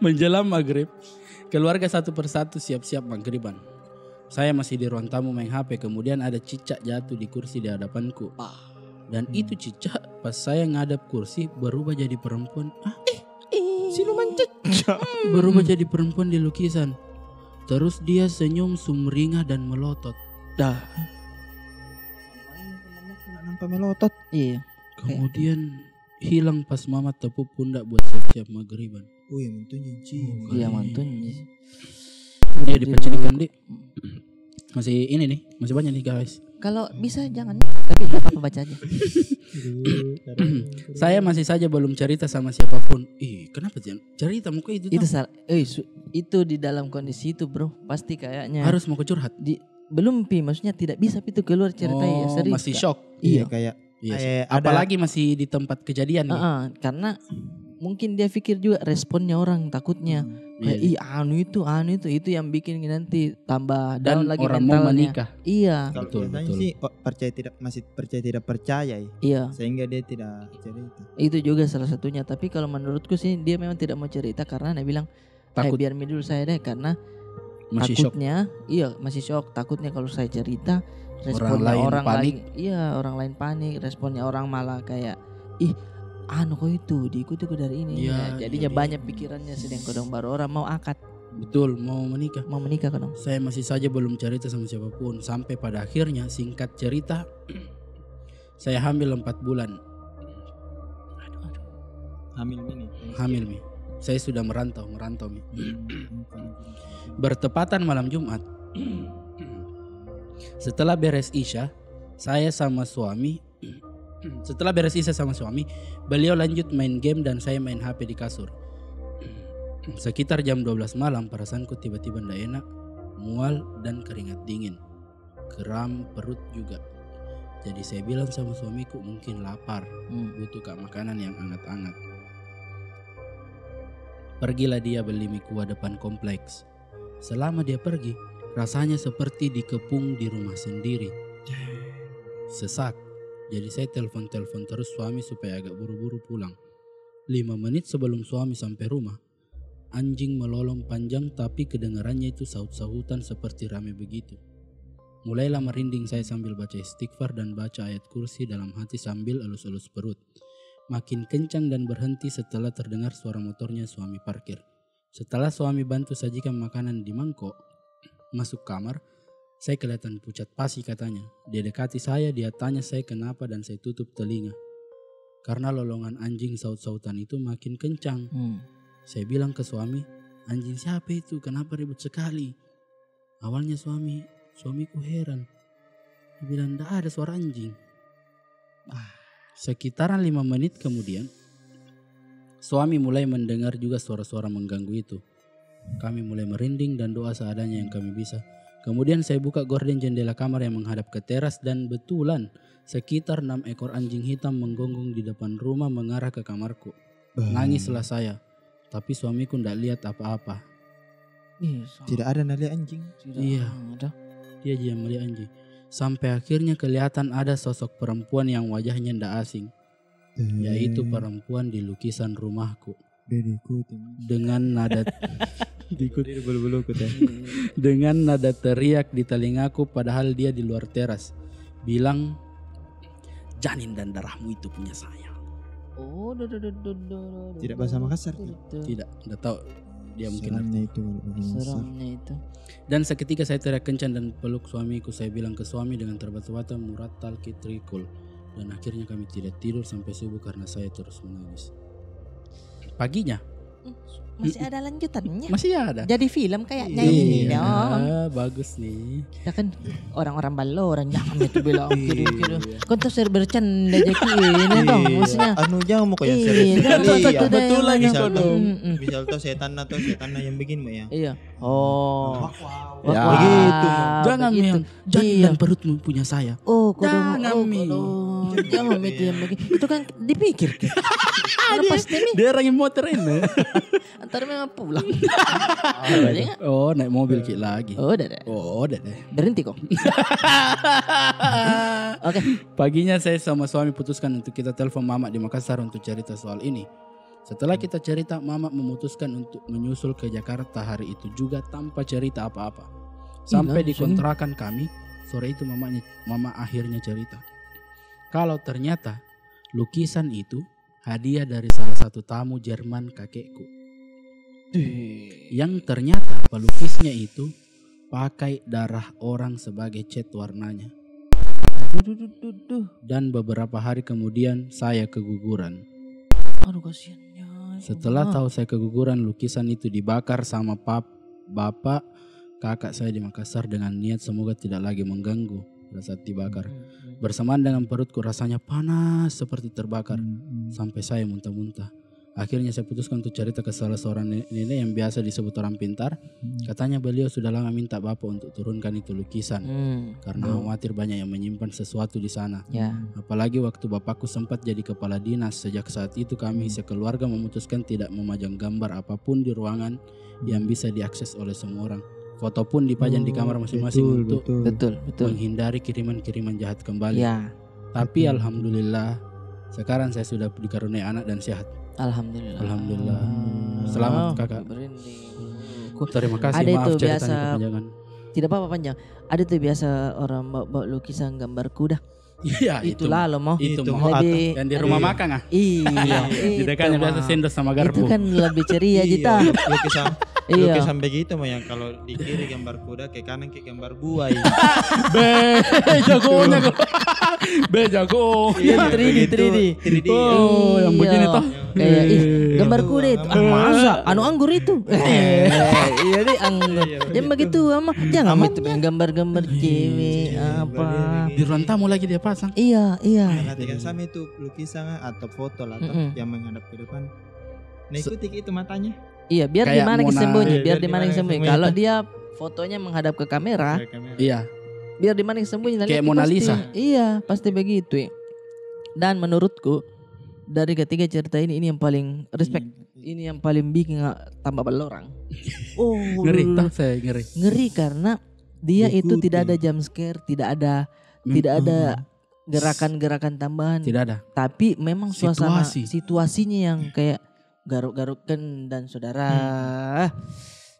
Menjelang maghrib, keluarga satu persatu siap-siap maghriban. Saya masih di ruang tamu main H P, kemudian ada cicak jatuh di kursi di hadapanku. Dan itu cicak, pas saya ngadap kursi, berubah jadi perempuan. Ah, siluman cicak. Berubah jadi perempuan di lukisan. Terus dia senyum sumringah dan melotot. Dah. Nampak melotot. Iya. Kemudian hilang pas mama tepuk pundak buat siap-siap maghriban. Wih, mantunya, Ci. Iya, mantunya. Iya, dipercilikan, Dik. Masih ini nih, masih banyak nih, guys. Kalau bisa jangan, tapi nggak apa-apa, baca aja. Saya masih saja belum cerita sama siapapun. Ih, kenapa jangan cerita muka itu? Itu salah. Eh, su-, itu di dalam kondisi itu, bro, pasti kayaknya harus mau ke curhat. Di, belum pi, maksudnya tidak bisa pi itu keluar cerita ya, serius, masih shock. Iya, kayak Iya sih. Eh, ada. Apalagi masih di tempat kejadian nih. Heeh, karena mungkin dia pikir juga responnya orang, takutnya kayak, "Ih, anu itu, anu itu," itu yang bikin nanti tambah down lagi mentalnya. Dan orang mau menikah. Iya. Kalau biasanya sih, percaya tidak, masih percaya tidak percaya, ya. Iya. Sehingga dia tidak cerita. Itu juga salah satunya. Tapi kalau menurutku sih, dia memang tidak mau cerita karena dia bilang, "Eh, biar mi dulu saya deh," karena takutnya, iya, masih shock. Takutnya kalau saya cerita, responnya orang lain, iya, orang lain panik, responnya orang malah kayak, "Ih, anu kau itu, diikuti kau dari ini." Iya, jadinya banyak pikirannya, sedang kodong baru orang mau akad. Betul, mau menikah. Mau menikah kodong. Saya masih saja belum cerita sama siapapun, sampai pada akhirnya, singkat cerita, saya hamil empat bulan. Hamil mi ini. Hamil mi. Saya sudah merantau, merantau mi. Hmm, oke, oke, oke. Bertepatan malam Jumat, setelah beres Isya, saya sama suami, setelah beres Isya sama suami, beliau lanjut main game dan saya main H P di kasur. Sekitar jam dua belas malam, perasaanku tiba-tiba ndak enak, mual, dan keringat dingin. Kram perut juga. Jadi saya bilang sama suamiku, "Mungkin lapar, hmm, butuh ka makanan yang angat-angat." Pergilah dia beli mi kuah depan kompleks. Selama dia pergi, rasanya seperti dikepung di rumah sendiri. Sesak. Jadi saya telepon-telepon terus suami supaya agak buru-buru pulang. Lima menit sebelum suami sampai rumah, anjing melolong panjang, tapi kedengarannya itu sahut-sahutan seperti rame begitu. Mulailah merinding saya sambil baca istighfar dan baca ayat kursi dalam hati sambil elus-elus perut. Makin kencang dan berhenti setelah terdengar suara motornya suami parkir. Setelah suami bantu sajikan makanan di mangkok, masuk kamar, saya kelihatan pucat pasi katanya. Dia dekati saya, dia tanya saya kenapa dan saya tutup telinga. Karena lolongan anjing saut-sautan itu makin kencang. Hmm. Saya bilang ke suami, "Anjing siapa itu? Kenapa ribut sekali?" Awalnya suami, suamiku heran. Dia bilang, "Ndak ada suara anjing." Ah. Sekitaran lima menit kemudian, suami mulai mendengar juga suara-suara mengganggu itu. Kami mulai merinding dan doa seadanya yang kami bisa. Kemudian saya buka gorden jendela kamar yang menghadap ke teras dan betulan sekitar enam ekor anjing hitam menggonggong di depan rumah mengarah ke kamarku. Bah. Nangislah saya, tapi suamiku ndak lihat apa-apa. Ih, sama. Tidak ada nalihat anjing. Tidak ada. Iya. Dia aja yang melihat anjing. Sampai akhirnya kelihatan ada sosok perempuan yang wajahnya ndak asing, yaitu perempuan di lukisan rumahku. Dia diikuti. Dengan nada diikuti bulu-buluku teh. Dengan nada teriak di telingaku, padahal dia di luar teras, bilang, "Janin dan darahmu itu punya saya." Oh, do, do, do, do, do, do, do. Tidak bahasa Makassar, kan? Tidak, ndak tahu. Dia mungkin seramnya itu kalau bahasa Makassar. Seramnya itu. Dan seketika saya teriak kencang dan peluk suamiku. Saya bilang ke suami dengan terbata-bata, "Murattal ki trikul." Dan akhirnya kami tidak tidur sampai subuh karena saya terus menangis. Paginya. Hmm, masih ada lanjutannya? Masih ada. Jadi film kayaknya ini. Iya, bagus nih. Ya kan, orang-orang Ballorang, jangan itu bilang kiri-kiri. Iya. Kan tuh sering bercanda aja ki ini dong, maksudnya. Anu, jangan mau kayak serius. Iya, betul, betul, betul. Misal tuh, misal tuh setan atau setan yang begini, Mbak, ya. Iya. Oh. Wak, wak, wak. Ya. Begitu. Jangan begitu. Yang janin dan perutmu punya saya. Oh, kodong, jangan, oh, Mi. Kodong. Jangan itu yang begini. Itu kan dipikir, kan? Karena pasti mi. Dia orang yang motor ini. Ntar memang pulang. Oh, naik mobil ki lagi. Oh, udah deh. Oh, udah deh. Berhenti kok. Oke. Paginya saya sama suami putuskan untuk kita telepon mama di Makassar untuk cerita soal ini. Setelah kita cerita, mama memutuskan untuk menyusul ke Jakarta hari itu juga tanpa cerita apa-apa. Sampai di kontrakan kami, sore itu mamanya, mama akhirnya cerita kalau ternyata lukisan itu hadiah dari salah satu tamu Jerman kakekku. Yang ternyata pelukisnya itu pakai darah orang sebagai cat warnanya. Aduh, duh, duh, duh, duh. Dan beberapa hari kemudian, saya keguguran. Aduh, kasihannya. Setelah tahu saya keguguran, lukisan itu dibakar sama pap-, bapak kakak saya di Makassar dengan niat semoga tidak lagi mengganggu pada saat dibakar. Hmm, hmm, hmm. Bersamaan dengan perutku rasanya panas seperti terbakar, hmm, hmm, sampai saya muntah-muntah. Akhirnya saya putuskan untuk cerita ke salah seorang ne-, nenek yang biasa disebut orang pintar. Hmm. Katanya beliau sudah lama minta bapak untuk turunkan itu lukisan, hmm, karena khawatir banyak yang menyimpan sesuatu di sana. Ya. Apalagi waktu bapakku sempat jadi kepala dinas, sejak saat itu kami, hmm, sekeluarga memutuskan tidak memajang gambar apapun di ruangan yang, hmm, bisa diakses oleh semua orang. Foto pun dipajang di kamar masing-masing, oh, untuk, betul, betul, betul, menghindari kiriman-kiriman jahat kembali. Ya. Tapi, betul, alhamdulillah, sekarang saya sudah dikaruniai anak dan sehat. Alhamdulillah. Alhamdulillah. Selamat, Kakak. Merinding. Terima kasih, maaf ceritanya kepanjangan. Ada itu biasa, tidak apa-apa panjang. Ada tuh biasa orang bawa, bawa lukisan gambar kuda. Iya, itu lalo mo. Itu mo. Yang di rumah makan, ah? Iya, di dekatnya biasa sendok sama garpu. Itu kan lebih ceria ji ta. Lukisan, lukisan begitu mo yang kalau di kiri gambar kuda, ke kanan ke gambar buaya. Be, jagonya kau. Be, jago. Yang three D, three D. Oh, yang begini toh. Kayak, ih, gambar kuda itu. Ah, masa? Anu anggur itu. Iya, di anggur. Yang begitu, ama. Jangan itu main gambar-gambar cewek, apa. Di ruang tamu lagi dia pasang. Iya, iya. Perhatikan sama itu lukisan atau foto lah, toh, yang menghadap ke depan. Nah, ikuti itu matanya. Iya, biar di mana ki sembunyi, biar di mana ki sembunyi. Kalau dia fotonya menghadap ke kamera, iya, biar di mana ki sembunyi, kayak Mona Lisa. Iya, pasti begitu. Dan menurutku, dari ketiga cerita ini, ini yang paling respect. Ini yang paling bikin tambah ballorang. Oh, ngeri, toh, saya ngeri. Ngeri karena dia itu tidak ada jump scare, tidak ada, tidak ada gerakan-gerakan tambahan. Tidak ada. Tapi memang suasana, situasinya yang kayak garuk-garukan dan saudara.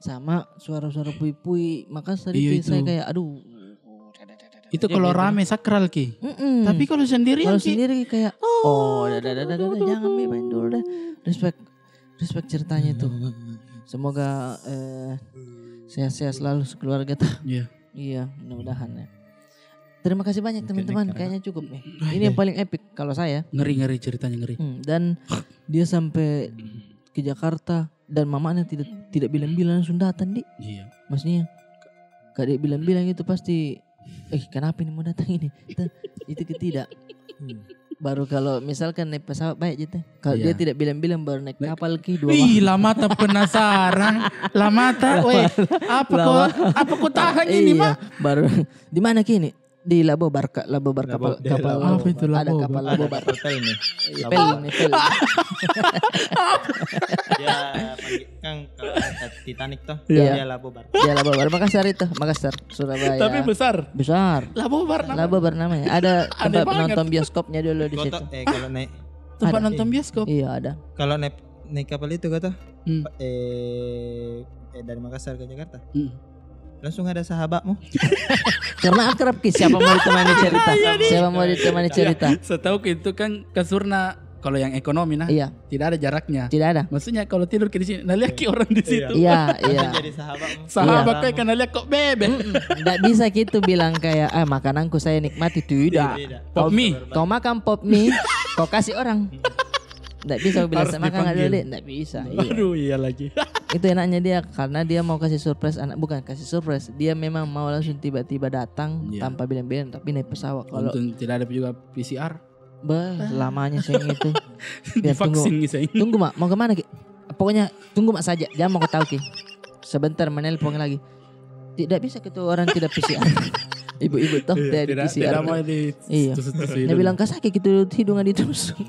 Sama suara-suara pui-pui Makassar itu, saya kayak, aduh. Itu kalau rame sakral ki. Tapi kalau sendirian ki, sendiri kayak, oh, dah, dah, dah, jangan mi main dulu deh. Respect, respect ceritanya itu. Semoga eh, sehat-sehat selalu sekeluarga ta. Iya. Iya, mudah-mudahan ya. Terima kasih banyak, teman-teman. Kayaknya cukup nih. Ini yang paling epic kalau saya. Ngeri, ngeri ceritanya, ngeri. Hmm, dan dia sampai ke Jakarta dan mamanya tidak, tidak bilang-bilang, langsung datang, di. Iya. Maksudnya, kalau dia bilang-bilang itu pasti, eh, kenapa ini mau datang ini? Itu, itu ke tidak. Hmm. Baru kalau misalkan naik pesawat baik gitu. Kalau dia tidak bilang-bilang, baru naik kapal ki dua. Ih, lama ta penasaran. Lama ta, weh, apa ko, apa ko tahan ini, Mak? Baru, di mana ki ini? Di Labobar, Kak. Labobar, kapal. Apa itu Labobar? Ada kapal Labobar. Hotel nih. Pel nih, pel. Dia panggil, kan kalau Titanic toh, dia Labobar. Dia Labobar. Makassar itu, Makassar, Surabaya. Tapi besar. Besar. Labobar namanya. Labobar namanya. Ada tempat nonton bioskopnya dulu di situ. Eh, kalau naik tempat nonton bioskop? Iya, ada. Kalau naik, naik kapal itu, kata, eh, eh, dari Makassar ke Jakarta. Langsung ada sahabatmu. Karena akrab ki, siapa mau ditemani cerita? Siapa mau ditemani cerita? Setahu ki itu kan kasurna, kalau yang ekonomi nah, tidak ada jaraknya. Tidak ada. Maksudnya kalau tidur ki di sini, nah, lihat ki orang di situ. Iya, iya. Jadi sahabatmu. Sahabat kau kan lihat kok bebe. Ndak bisa gitu bilang kayak, ah, makananku saya nikmati, tidak. Pop mie. Kau makan pop mie, kau kasih orang. Ndak bisa bilang, saya makan dulu, dek. Ndak bisa. Aduh, iya lagi. Itu enaknya dia, karena dia mau kasih surprise anak, bukan kasih surprise, dia memang mau langsung tiba-tiba datang tanpa bilang-bilang, tapi naik pesawat. Kalau untung tidak ada juga P C R. Bah, lamanya saya itu. Biar tunggu. Divaksin ki saya. Tunggu, Mak, mau kemana ki? Pokoknya tunggu, Mak, saja, jangan mau kau tahu ki. Sebentar menelpon lagi. Tidak bisa gitu orang tidak P C R. Ibu-ibu toh, tidak di P C R. Tidak mau di tusuk-tusuk hidung. Dia bilang, "Kasake gitu hidung ditusuk."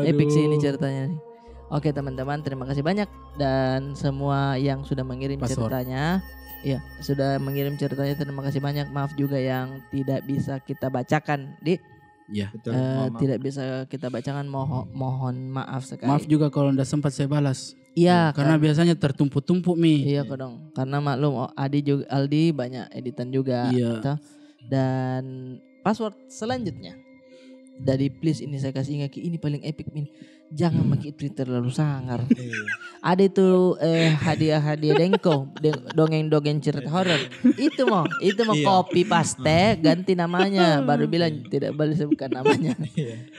Epic sih ini ceritanya nih. Oke, teman-teman, terima kasih banyak dan semua yang sudah mengirim ceritanya. Iya, sudah mengirim ceritanya, terima kasih banyak. Maaf juga yang tidak bisa kita bacakan, di. Iya. Betul, eh, tidak bisa kita bacakan, moho-, mohon maaf sekali. Maaf juga kalau ndak sempat saya balas. Iya, karena biasanya tertumpuk-tumpuk mi. Iya, kodong. Karena maklum, oh, Adi juga, Aldi banyak editan juga, toh. Dan password selanjutnya. Jadi please, ini saya kasih ingat ki, ini paling epic ini. Jangan maki Twitter terlalu sangar. Ada itu, eh, hadiah-hadiah dengko, deng-, dongeng-dongeng cerita horor. Itu mau, itu mau copy paste, ganti namanya, baru bilang tidak boleh sebutkan namanya.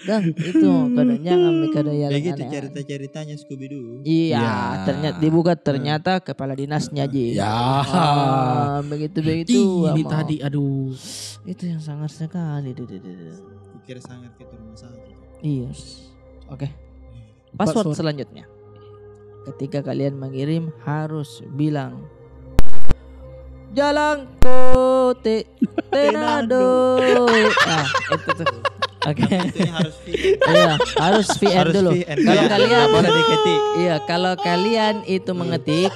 Kan itu, kadang jangan, kadang yang begitu aneh. Cerita-ceritanya Scooby-Doo. Iya, ternyata dibuka, ternyata kepala dinasnya ji. Ya. Ah, begitu-begitu. Ih, ini tadi, aduh. Itu yang sangar sekali. Pikir sangar ke rumah sakit. Iya. Oke. Password selanjutnya. Ketika kalian mengirim, harus bilang, "Jalan kote tenado." Ah, itu tuh. Oke. Itu harus V N. Iya, harus V N dulu. Kalau kalian, nggak boleh diketik. Iya, kalau kalian itu mengetik,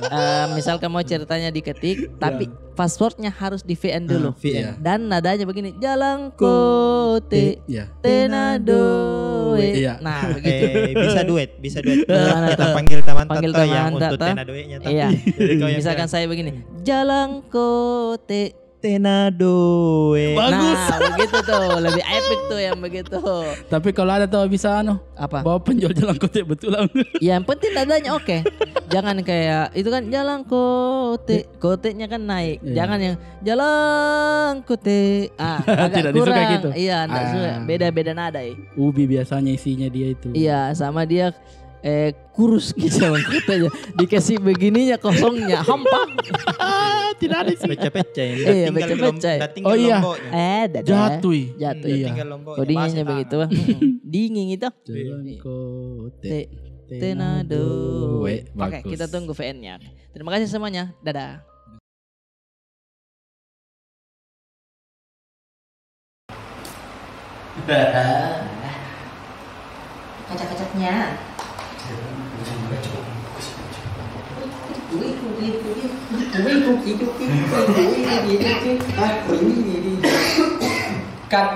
eh, misalkan mau ceritanya diketik, tapi passwordnya harus di V N dulu. Ah, V N. Dan nadanya begini, "Jalan kote tenado." Iya. Nah, begitu. Eh, bisa duet, bisa duet. Kita panggil teman, panggil teman yang untuk tenadonya, toh. Iya. Jadi kau yang misalkan saya begini, "Jalan kote Tena doe. Bagus. Nah, begitu tuh, lebih epic tuh yang begitu. Tapi kalau ada tuh bisa anu, apa? Bawa penjual jalangkote betulan. Ya, yang penting nadanya oke. Jangan kayak itu kan, jalangkote, koteknya kan naik. Iya. Jangan yang jalangkote. Ah, agak kurang. Tidak disuka gitu. Iya, ndak suka. Ah. Beda-beda nada, eh. Ubi biasanya isinya dia itu. Iya, sama dia, eh, kurus gitu jalangkotenya. Dikasih begininya, kosongnya, hampa. Tidak ada isi. Pecah-pecah ini. Iya, pecah-pecah. Oh iya. Eh, dadah. Jatuh. Jatuh. Iya. Tinggal lomboknya. Kodinya begitu. Dingin itu. Jalangkote. Te-, tena doe. Oke, kita tunggu V N-nya. Terima kasih semuanya. Dadah. Kacak-kacaknya. Cut.